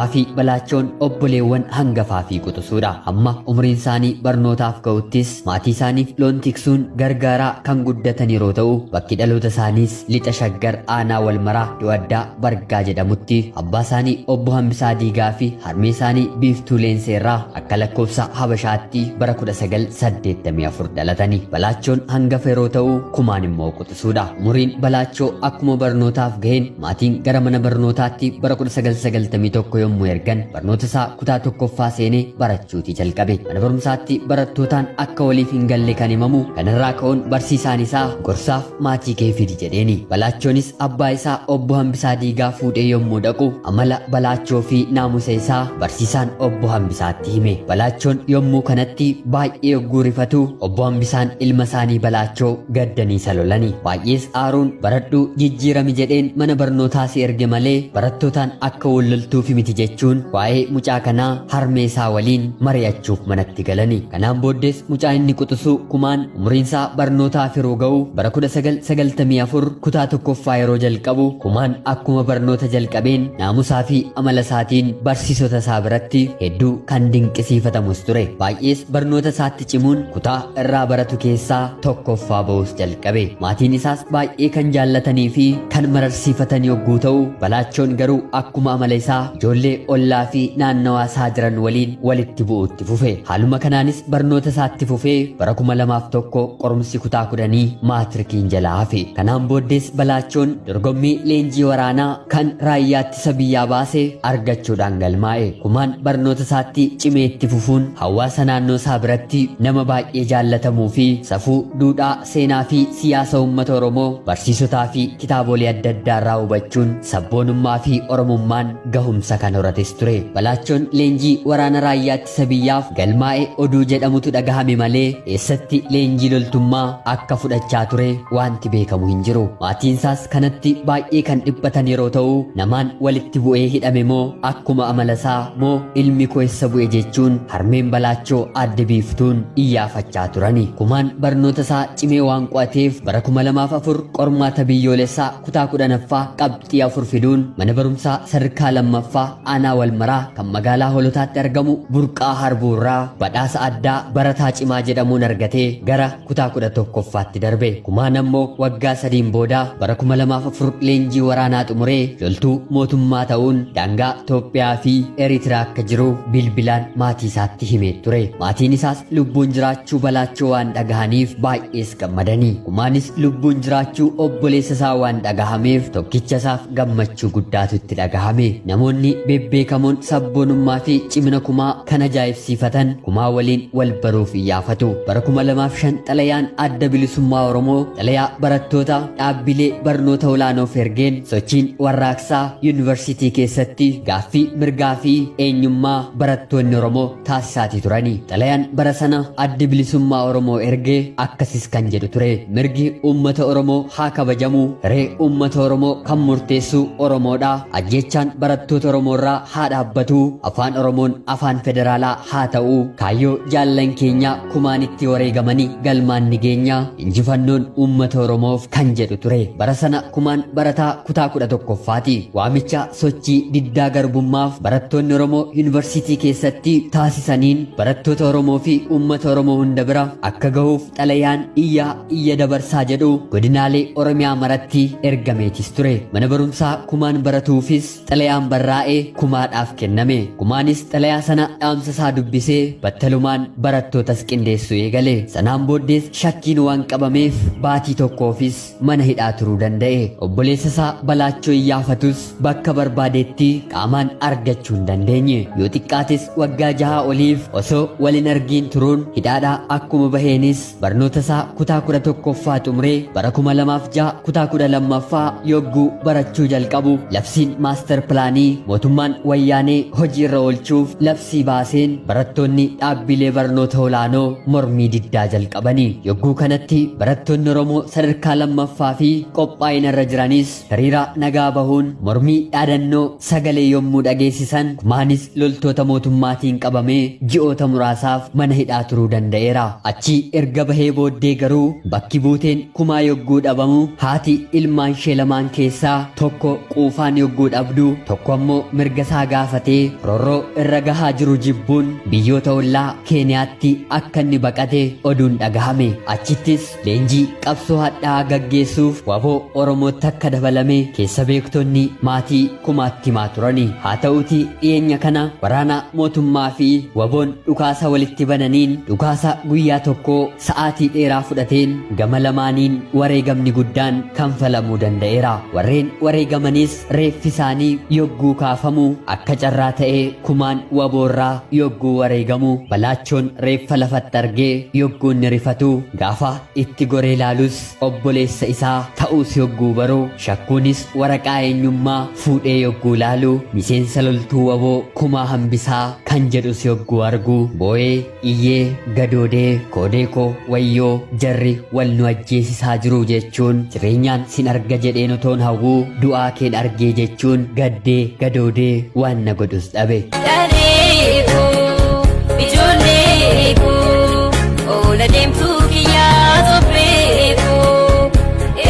Kumaa fi Balaachoon obboleewwan hangafaa fi quxusuudha. Hamma umriin isaanii barnootaaf ga'uttis maatii isaaniif loon tiksuun gargaaraa kan guddatan yeroo ta'u, bakki dhaloota isaaniis Lixa Shaggar aanaa Walmaraa iddoo addaa Bargaa jedhamutti abbaa isaanii obbo Hambisaa Diigaa fi harmee isaanii Biiftuu Leenseerraa akka lakkoofsa Habashaatti bara 1984 dhalatani. Balaachoon hangafa yeroo ta'u, Kumaan immoo quxusuudha. Umuriin Balaachoo akkuma barnootaaf gaheen maatiin gara mana barnootaatti bara 1991 yommuu ergan barnoota isaa kutaa tokkoffaa seenee barachuuti jalqabe. Mana barumsaatti barattootaan akka waliif hin galle kan himamu kanarraa ka'uun barsiisaan isaa gorsaaf maatii kee fidi jedheeni. Balaachoonis abbaa isaa obbo Hambisaa Diigaa fuudhee yommuu dhaqu amala Balaachoo fi naamusa isaa barsiisaan obbo Hambisaatti hime. Balaachoon yommuu kanatti baay'ee yogguu rifatu obbo Hambisaan ilma isaanii Balaachoo gaddanii isa lolani. Baay'ees aaruun baradhuu jijjiirami jedheen mana barnootaa si erge malee barattootaan akka wal loltuufi miti jechuun waa'ee mucaa kanaa harmee isaa waliin mari'achuuf manatti galani. Kanaan booddees mucaan inni quxisuu Kumaan umuriin isaa barnootaaf yeroo ga'u bara 1994 kutaa tokkoffaa yeroo jalqabu Kumaan akkuma barnoota jalqabeen naamusaa fi amala isaatiin barsiisota isaa biratti hedduu kan dinqisiifatamus ture. Baay'ees barnoota isaatti cimuun kutaa irraa baratu keessaa tokkoffaa ba'uus jalqabe. Maatiin isaas baay'ee kan jaallatanii fi kan mararsiifatan yogguu ta'u, Balaachoon garuu akkuma amala isaa ijoollee ollaa fi naannawaa isaa jiran waliin walitti bu'uutti fufe. Haaluma kanaanis barnoota isaatti fufee bara 2001 qorumsi kutaa kudhanii maatirikiin jalaa hafe. Kanaan booddees Balaachoon dorgommii leenjii waraanaa kan raayyaa ittisa biyyaa baase argachuudhaan galmaa'e. Kumaan barnoota isaatti cimee itti fufuun hawaasa naannoo isaa biratti nama baay'ee jaallatamuu fi safuu, duudhaa, seenaa fi siyaasa uummata Oromoo barsiisotaa fi kitaabolee adda addaa irraa hubachuun sabboonummaa fi Oromummaan gahumsa kan horates ture. Balaachoon leenjii waraana raayyaa ittisa biyyaaf galmaa'e oduu jedhamutu dhagahame malee eessatti leenjii loltummaa akka fudhachaa ture wanti beekamu hin jiru. Maatiin isaas kanatti baay'ee kan dhiphatan yeroo ta'u, namaan walitti bu'ee hidhame moo akkuma amala isaa moo ilmi koo eessa bu'e jechuun harmeen Balaachoo aadde Biiftuun iyyaafachaa turani. Kumaan barnoota isaa cimee waan qo'ateef bara 2004 qormaata biyyoolessaa kutaa 10ffaa qabxii 4 fiduun mana barumsaa sadarkaa lammaffaa aanaa Walmaraa kan magaalaa Holotaatti argamu Burqaa Harbuurraa badhaasa addaa barataa cimaa jedhamuun argatee gara kutaa 11ffaatti darbe. Kumaan ammoo waggaa sadiin booda bara 2004 leenjii waraanaa xumuree loltuu mootummaa ta'uun daangaa Itoophiyaa fi Eeritiraa akka jiru bilbilaan maatii isaatti himee ture. Maatiin isaas lubbuun jiraachuu Balaachoo waan dhagahaniif baay'ees gammadani. Kumaanis lubbuun jiraachuu obboleessa isaa waan dhagahameef tokkicha isaaf gammachuu guddaatu itti dhagahame. Namoonni bebbeekamoon sabboonummaa fi cimina Kumaa kan ajaa'ibsiifatan Kumaa waliin wal baruuf iyyaafatu. Bara 2005 xalayaan Adda Bilisummaa Oromoo xalayaa barattoota dhaabbilee barnoota olaanoof ergeen sochiin warraaqsaa yuunivarsiitii keessatti gaaffii mirgaa fi eenyummaa barattoonni Oromoo taasisaatii turani. Xalayaan bara sana Addi Bilisummaa Oromoo erge akkasis kan jedhu ture. Mirgi uummata Oromoo haa kabajamu, hiree uummata Oromoo kan murteessu Oromoodha, ajjeechaan barattoota Oromoorraa haa dhaabbatu, afaan Oromoon afaan federaalaa haa ta'u, kaayyoo jaallan keenyaa kumaan itti wareegamanii galmaan ni geenya, injifannoon uummata Oromoof kan jedhu ture. Bara sana Kumaan barataa kutaa 11ffaati. Waamicha sochii diddaa garbummaaf barattoonni Oromoo yuunivarsiitii keessatti taasisaniin barattoota Oromoo fi uummata Oromoo hunda bira akka gahuuf xalayaan iyyaa iyya dabarsaa jedhu godinaalee Oromiyaa maratti ergameetis ture. Mana barumsaa Kumaan baratuufis xalayaan barraa'e Kumaadhaaf kenname. Kumaanis xalayaa sana dhaamsa isaa dubbisee battalumaan barattootas qindeessuu eegale. Sanaan booddees shakkiin waan qabameef baatii tokkoofis mana hidhaa turuu danda'e. Obboleessa isaa Balaachoo iyyaafatus bakka barbaadetti qaamaan argachuu hin dandeenye. Yoo xiqqaates waggaa jahaa oliif osoo wal hin argiin turuun hidhaadhaa akkuma baheenis barnoota isaa kutaa 11ffaa xumuree bara 2006 kutaa 12ffaa yogguu barachuu jalqabu labsiin maastar pilaanii mootummaan Wayyaanee hojiirra oolchuuf labsii baaseen barattoonni dhaabbilee barnoota olaanoo mormii diddaa jalqabani. Yogguu kanatti barattoonni Oromoo sadarkaa lammaffaa fi qophaa'ina irra jiranis hiriira nagaa bahuun mormii dhaadannoo sagalee yommuu dhageessisan Kumaanis loltoota mootummaatiin qabamee ji'oota muraasaaf mana hidhaa turuu danda'eera. Achii erga bahee booddee garuu bakki buuteen Kumaa yogguu dhabamu haati ilmaan ishee lamaan keessaa tokko quufaan yogguu dhabdu tokko ammoo mirga mirga isaa gaafatee roorroo irra gahaa jiru jibbuun biyyoota ollaa Keeniyaatti akka inni baqate oduun dhagahame. Achittis leenjii qabsoo hadhaa'aa gaggeessuuf wbo Oromootti akka dabalame keessa beektonni maatii Kumaatti himaa turani. Haa ta'uutii dhiyeenya kana waraana mootummaa fi WBOn dhukaasa walitti bananiin dhukaasa guyyaa tokkoo sa'aatii dheeraa fudhateen gama lamaaniin wareegamni guddaan kanfalamuu danda'eera. Warreen wareegamanis reeffi isaanii yogguu kaafamu akka carraa ta'ee Kumaan wbo irraa yogguu wareegamu Balaachoon reeffa lafatti argee yogguu inni rifatu gaafa itti goree ilaalus obboleessa isaa ta'uus yogguu baru shakkuunis waraqaa eenyummaa fuudhee yogguu laalu miseensa loltuu wbo Kumaa Hambisaa kan jedhus yogguu argu boo'ee iyyee gadoodee koodee koo wayyoo jarri wal nu ajjeesisaa jiru jechuun jireenyaan sin arga jedheen otoon hawwuu du'aa keen argee jechuun gaddee gadoodee waan na godhus dhabe. Dhalee koo ijoollee koo oola deemtuu kiyyaa tophee koo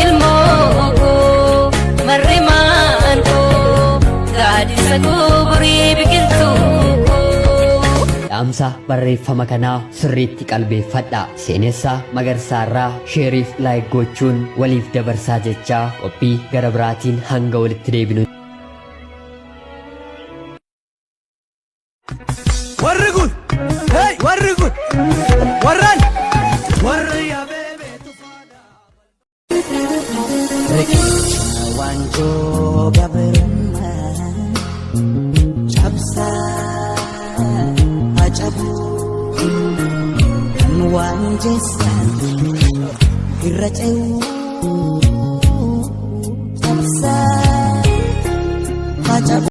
ilmoo koo marrimaan koo gaaddisa koo borii biqiltuu koo. Dhaamsa barreeffama kanaa sirriitti qalbeeffadha. Seenessa Magarsaa irraa sheeriif like gochuun waliif dabarsaa jechaa qophii gara biraatiin hanga walitti deebinu. Warri kun, hey, warri kun, warran, warri abeebee tufaadha. Riqicha waanjoo gabrummaa cabsaa hacabu kan waan jeessan irra ce'uu cabsaa hacabu.